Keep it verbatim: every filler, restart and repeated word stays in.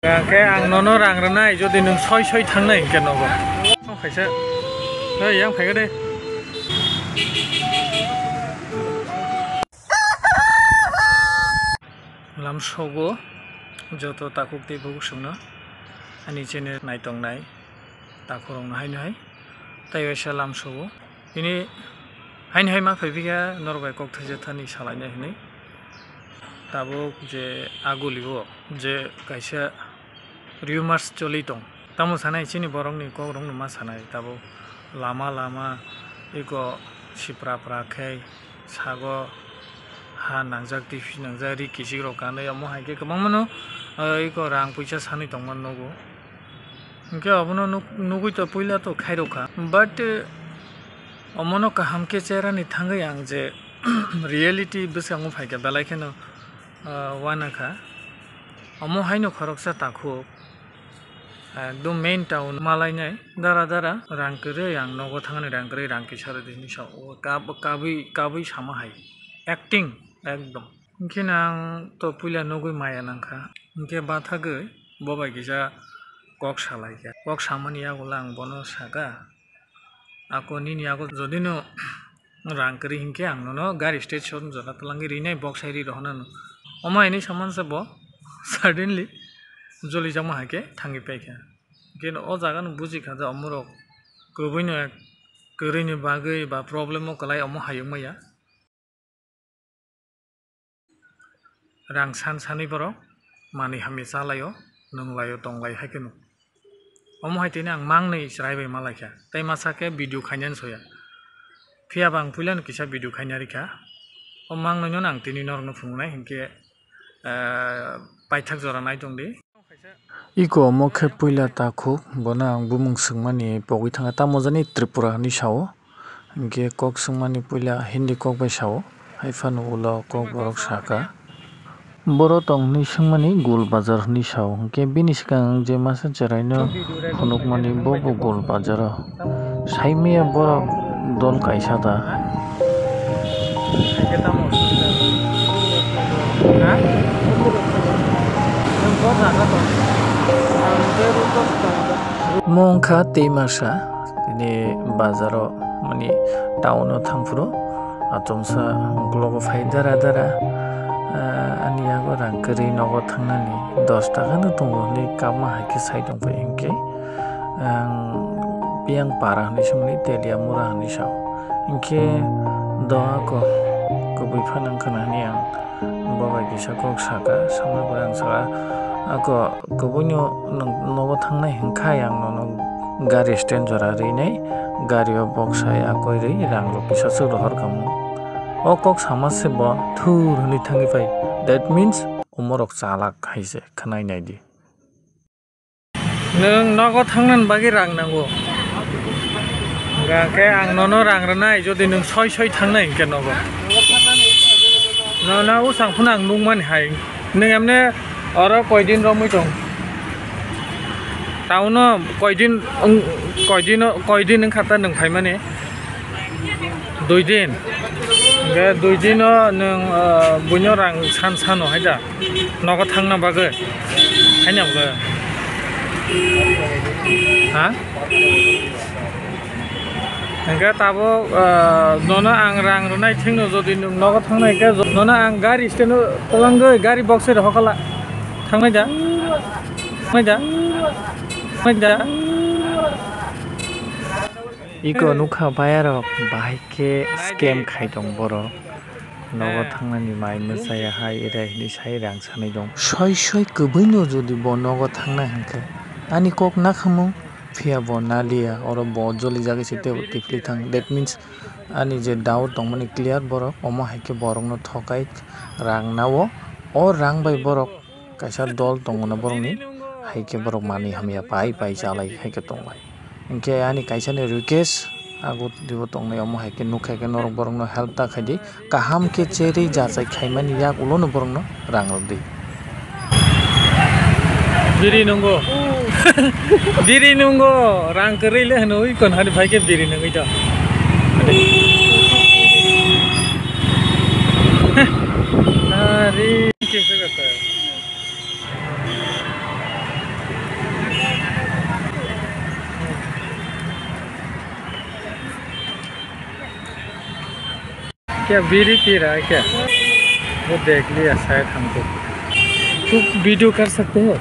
Hwnkhe ang nono rang rwnai, jodi nwng soi soi thangnai hwnkhe nogo. Kaisa. Oi, yang phaikha de. Lamsogo joto takhuk tei bukhuk songno ani channel naitongnai takhukrokno haino hai tei waisa lamsogo. Tini haino hai ma phaiphikha norok bai kok thaisa thani salainai hinwi. Tabuk je agulio je kaisa rumors choli tong. Tamo sanai chini borokni kokrokno ma sanai tabuk lama lama eko sipra pra khe sago ha nangjak, T V nangjak, ri kichik rok kanwi omo hai khe kwbangmano, ah, eko rang puisa sanwi tongma nugo. Hwnkhe obono nuk-, nugui to puila to khairokha. But, eh, omono kaham khe cherani thangwi ang je reality bwskango phaikha belai kheno, ah, uanakha. Omo haino khoroksa takhuk, ekdom main town malainai dara dara rang kwrwi ang nogo thangni rang kwrwi rang kisa rwdi hinwi sa-, o kab-, kabui, kabui sama hai acting ekdom. Hwnkhe no ang to puila nugui maya nangkha. Hwnkhe bathagwi bo bai kisa kok salaikha. Kok samani yagulo ang bono saka, "Ako nini yago jodi no rang kwrwi hinkhe ang nono gari station jora twlangwi rinai, boksai ri rohornano." Omo hinwi samansa bo suddenly jolijakma hai khe thangwi paikha. Hwnkhe o jaga no bujikha je omorok kwbui no kwrwini bagwi ba problem o kwlai omo hayung maya. Rang san sanwi borok manwi hamya chalaio, nwnglaio, tonglaio hai kheno. Omo hai tini ang mangnwi chwrai bai malaikha, tei masa khe video khainani soya. Phiya ba ang puilano kisa video khaina rikha. O mangnwino ang tini norokno phunuknai hinkhe, eh, paithak jora naitongdi. Iko omo khe puila takhuk, bono ang bumung swngmani pogwi thangkha, tamo jani Tripura hinwi sao. Hinkhe kok swngmani puila Hindi kok bai sao, haiphano ulo kok borok sakha. Boro tong hinwi swngmani Gul Bazar hinwi sao, hinkhe bini swkang je masa chwraino phunukmani bobo Gul Bazaro. Saimaya borok dol kaisa da. Mo wngkha tei masa tini bazaro, mani town o thangphuru achomsa uklogo phai dara dara, ah, ani yago rang kwrwi nogo thangnani dos taka no tongo hinwi kapma hai khe sai tongphai hinkhe. Ang biyang para hinwi swngmani Teliamura hinwi sao. Hinkhe do ako kwbwi phano wngkha na hinwi ang bo bai kisa kok saka, sama bai ang saka, ako kwbwino nwng nogo thangnai hwnkha, ang nono gari stand jora rinai, gari o boksai akoi rwi rang rok kisa swk rohor kamo. O kok sama se bo thur hinwi thangwi phai, that means omorok chalak hai se khwnai nai di. Nwng nogo thangnani bagwi rang nango. Hwnkhe ang nono rang rwnai, jodi nwng soi soi thangnai hwnkhe nogo. Nono usang phano ang nukmani hai. Nwng emne oro koidin romwi tong. Town o koidin wng-, koidin o, koidin wngkha ta nwng phaimani? Dui din. Hwnkhe dui din o nwng, ah, buino rang san sano hai da. Nogo thangna bagwi. Haino hwnkhe. Ha? Hwnkhe tabuk, ah, nono ang rang rwnai thikno jodi nwng nogo thangnai hwnkhe nono ang gari stand o twlangwi gari box se rohor kala. Thangnai da? Thangnai da? Thangnai da? Iko nukha bayarok bahai khe scam khai tong borok. Nogo thangnani mai mwchaya hai ere hinwi sai rang sanwi tong. Soi soi kwbwino jodi bo nogo thangnai hwnkhe ani kok nakhamung phiya bo naliya, oro bo jolijagwi se teibo kiphilwi thang. That means ani je doubt tongmani clear borok, omo hai khe borokno thokai rang nao. O rang bai borok kaisa dol tongo na borokni, hai khe borok manwi hamya pai pai chalai hai khe tonglai. Hinkhe ani kaisa ni request, ago dibo tongnai omo hai khe nukha khe norok borokno help ta khaidi, kaham khe cherwi jachai khaimani yak ulo no borokno rang rwdi. Biri nungo. Biri nungo, rang kwrwi le hwnwi kon hani phai khe biri nungwi to. Ari. क्या बीड़ी पी रहा है क्या? वो देख लिया, शायद हमको। तू वीडियो कर सकते हो?